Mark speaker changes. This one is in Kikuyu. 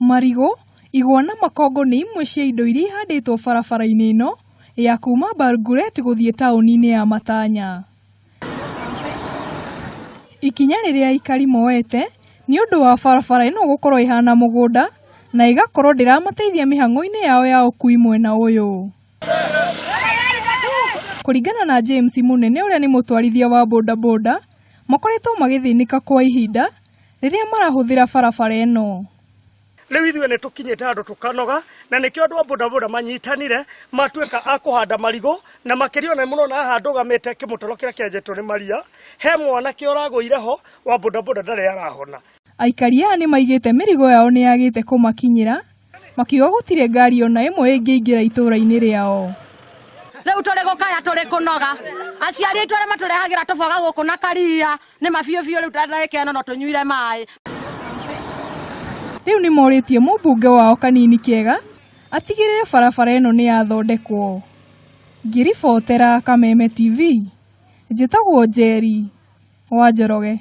Speaker 1: Marigũ, igwa na makongo nĩ imwe cia indo iria ihandĩtwo barabara-inĩ ĩno ya kuma Burguret gũthiĩ taũni-inĩ ya Matanya. Ikinya rĩrĩa aikari moete nĩ ũndũ wa barabara ĩno gũkorwo ĩhana mũgũnda na ĩgakorwo ndĩramateithia mĩhang'o-inĩ yao ya ũkui mwena ũyũ. Kũringana na James Mũnene ũrĩa nĩ mũtwarithia wa bodaboda, makoretwo magĩthĩnĩka kwa ihinda rĩrĩa marahũthĩra barabara ĩno.
Speaker 2: Rĩu ithuĩ nĩ tũkinyĩte handũ tũkanoga, na nĩkĩo andũ a bodaboda manyitanire matuĩka a kũhanda marigũ, na makĩria ona mũrona haha ndũgamĩte kĩmũtaro kĩrĩa kĩenjetwo nĩ maria, he mwanake ũragũire ho wa bodaboda ndarĩ arahona.
Speaker 1: Aikari aya nĩ maigĩte mĩrigo yao nĩ yagĩte kũmakinyĩra, makiuga gũtirĩ ngari ona ĩmwe ĩngĩingĩra itũũra-inĩ rĩao.
Speaker 3: Rĩu tũrĩ gũkaya tũrĩ kũnoga, aciari aitũ arĩa matũrehagĩra tũboga gũkũ na karia nĩ ma biũ biũ, rĩu ta ndagĩka ĩno no tũnyuire maĩ.
Speaker 1: Rĩu nĩ morĩtie mũmbunge wao Kanini Kega atigĩrĩre barabara ĩno nĩ yathondekwo. Ngĩribotera Kameme TV, njĩtagwo Njeri wa Njoroge.